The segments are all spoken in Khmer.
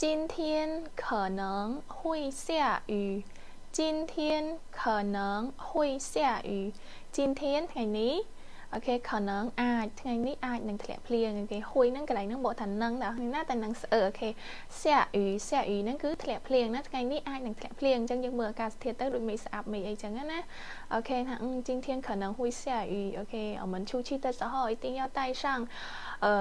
今天可能会下雨今天可能会下雨今天ថ្ងៃនេះ okay 可能អាចថ្ងៃនេះអាចនឹងធ្លាក់ភ្លៀង okay 会 ហ្នឹងកន្លែងហ្នឹងបកថានឹងដល់នេះណាតែនឹងស្អឺ okay 下雨下雨 ហ្នឹងគឺធ្លាក់ភ្លៀងណាថ្ងៃនេះអាចនឹងធ្លាក់ភ្លៀងអញ្ចឹងយើងមើលអាកាសធាតុទៅដូចមេឃស្អាប់មេឃអីចឹងណា okay ថា今天可能会下雨 okay 我们出去的时候一定要带上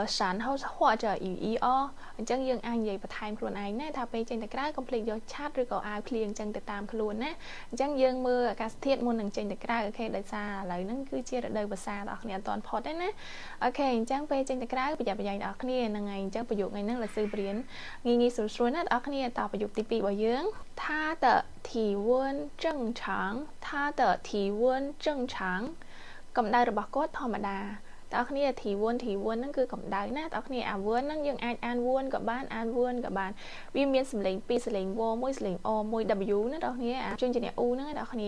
伞或者雨衣哦អញ្ចឹងយើងអាចនិយាយបន្ថែមខ្លួនឯងណាថាពេលចេញទៅក្រៅកុំភ្លេចយកឆ័ត្រឬក៏អាវភ្លៀងអញ្ចឹងទៅតាមខ្លួនណាអញ្ចឹងយើងមើលអាកាសធាតុមុននឹងចេញទៅក្រៅ okay ដោយសារឥឡូវហ្នឹងគឺជារដូវវស្សាបងប្អូនអត់ទាន់ផុតទេណា okay អញ្ចឹងពេលចេញទៅក្រៅប្រយ័ត្នប្រយែងបងប្អូនហ្នឹងហើយអញ្ចឹងប្រយោគថ្ងៃហ្នឹងលស៊ឺបរៀនងាយងាយស្រួលស្រួលណាបងប្អូនតប្រយោគទី2របស់យើង他的体温正常他的体温正常កម្ដៅរបស់គាត់ធម្មតាបងប្អូន 体温 体温 ហ្នឹងគឺកម្ដៅណាបងប្អូនអា 温 ហ្នឹងយើងអាចអាន វនក៏បានអានវនក៏បានវាមានសំឡេងពីរសំឡេងវមួយសំឡេងអមួយ W ណាបងប្អូនអាជញ្ជា U ហ្នឹងបងប្អូន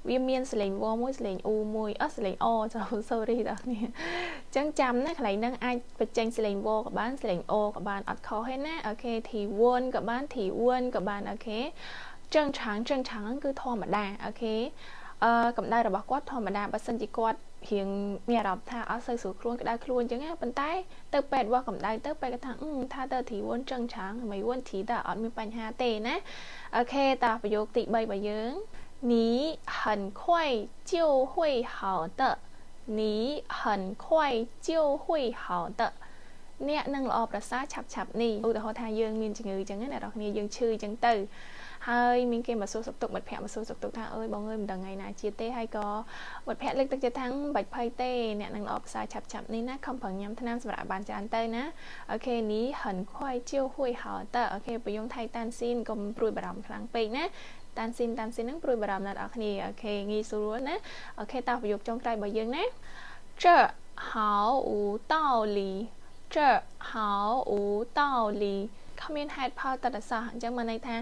វាមានសំឡេងវមួយសំឡេង U មួយអត់សំឡេងអ sorry បងប្អូនអញ្ចឹងចាំណាកន្លែងហ្នឹងអាចបញ្ចេញសំឡេងវក៏បានសំឡេងអក៏បានអត់ខុសទេណា okay 体温 ក៏បាន 体温 ក៏បាន okay 正常正常 ហ្នឹងគឺធម្មតា okay អឺកម្ដៅរបស់គាត់ធម្មតាបើសិនជាគាត់រៀងមានអារម្មណ៍ថាអត់សូវស្រួលខ្លួនក្តៅខ្លួនអញ្ចឹងណាប៉ុន្តែទៅពេទ្យវាស់កម្ដៅទៅពេទ្យគាត់ថាថាទៅ 体温正常没问题តអត់មានបញ្ហាទេណា okay តប្រយោគទី3របស់យើង你很快就会好的你很快就会好的អ្នកនឹងល្អប្រសើរឆាប់ឆាប់នេះឧទាហរណ៍ថាយើងមានជំងឺអញ្ចឹងណាអ្នកនរគ្នាយើងឈឺអញ្ចឹងទៅហើយមានគេមកសួរសុខទុក្ខមិត្តភ័ក្តិមកសួរសុខទុក្ខថាអើយបងអើយមិនដឹងថ្ងៃណាជាទេហើយក៏មិត្តភ័ក្តិលើកទឹកចិត្តថាមិនបាច់ភ័យទេអ្នកនឹងល្អប្រសើរឆាប់ឆាប់នេះណាខំប្រឹងញ៉ាំថ្នាំសម្រាប់បានច្រើនទៅណា okay 你很快就会好的 okay 不用太担心កុំព្រួយបារម្ភខ្លាំងពេកណា担心担心 ហ្នឹងព្រួយបារម្ភណាស់អ្នកគ្នា okay ងាយស្រួលណា okay តោះប្រយោគចុងក្រោយរបស់យើងណា这毫无道理这毫无道理គ្មានហេតុផលតតសោះអញ្ចឹងមានន័យថា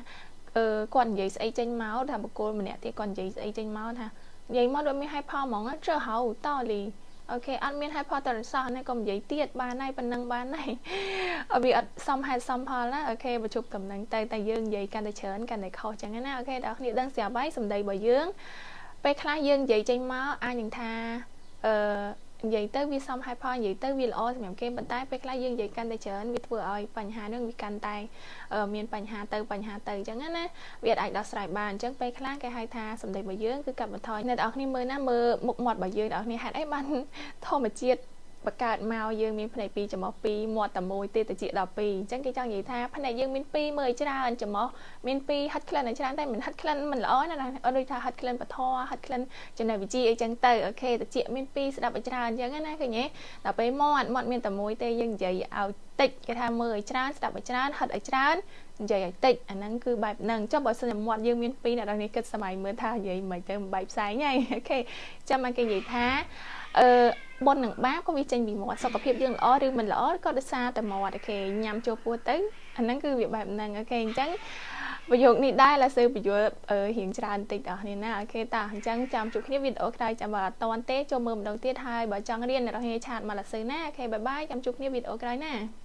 អឺគាត់និយាយស្អីចេញមកថាបុគ្គលម្នាក់ទៀតគាត់និយាយស្អីចេញមកថានិយាយមកដូចមានហេតុផលហ្មង这毫无道理 okay អត់មានហេតុផលតរសោះណាកុំនិយាយទៀតបានហើយប៉ុណ្ណឹងបានហើយវាអត់សមហេតុសមផលណា okay បញ្ជប់តំណែងទៅតែយើងនិយាយកាន់តែច្រើនកាន់តែខុសចឹងណា okay ដល់គ្នាដឹងស្រាប់ហើយសម្ដីរបស់យើងពេលខ្លះយើងនិយាយចេញមកអាចនឹងថាអឺនិយាយទៅវាសមហេតុផលនិយាយទៅវាល្អសម្រាប់គេប៉ុន្តែពេលខ្លះយើងនិយាយកាន់តែច្រើនវាធ្វើឲ្យបញ្ហានឹងវាកាន់តែមានបញ្ហាទៅបញ្ហាទៅអញ្ចឹងណាវាអាចដោះស្រាយបានអញ្ចឹងពេលខ្លះគេហៅថាសម្ដីរបស់យើងគឺកាត់បន្ថយអ្នកនរគ្នាមើលណាមើលមុខមាត់របស់យើងអ្នកនរគ្នាហេតុអីបានធម្មជាតិបង្កើតមកយើងមានភ្នែកពីរច្រមុះពីរមាត់តែមួយទេតិចដល់2អញ្ចឹងគេចង់និយាយថាភ្នែកយើងមានពីរមើលច្រើនច្រមុះមានពីរហិតក្លិនឲ្យច្រើនតែមិនហិតក្លិនមិនល្អណាអត់ដូចថាហិតក្លិនពធហិតក្លិនចំណេះវិជ្ជាអីចឹងទៅ okay តិចមានពីរស្ដាប់ឲ្យច្រើនអញ្ចឹងណាឃើញទេដល់ពេលមាត់មាត់មានតែមួយទេយើងនិយាយឲ្យតិចគេថាមើលឲ្យច្រើនស្ដាប់ឲ្យច្រើនហិតឲ្យច្រើននិយាយឲ្យតិចអាហ្នឹងគឺបែបហ្នឹងចុះបើសិនជាមាត់យើងមានពីរអ្នកនរនេះគិតសម័យមើលថានិយាយមិនទៅបែបផ្សែងហើយ okay ចាំមកគេនិយាយថាអឺបុណ្យនិងបាបក៏វាចេញពីមាត់សុខភាពយើងល្អឬមិនល្អក៏ដោយសារតែមាត់ okay ញ៉ាំចូលពោះទៅអាហ្នឹងគឺវាបែបហ្នឹង okay អញ្ចឹងប្រយោគនេះដែរឡាសើបញ្យល់រៀងច្រើនតិចដល់គ្នាណា okay តាអញ្ចឹងចាំជួបគ្នាវីដេអូក្រោយចាំបើអត់តាន់ទេចូលមើលម្ដងទៀតហើយបើចង់រៀនអ្នកនរគ្នា chat មកឡាសើណា okay bye bye ចាំជួបគ្នាវីដេអូក្រោយណា។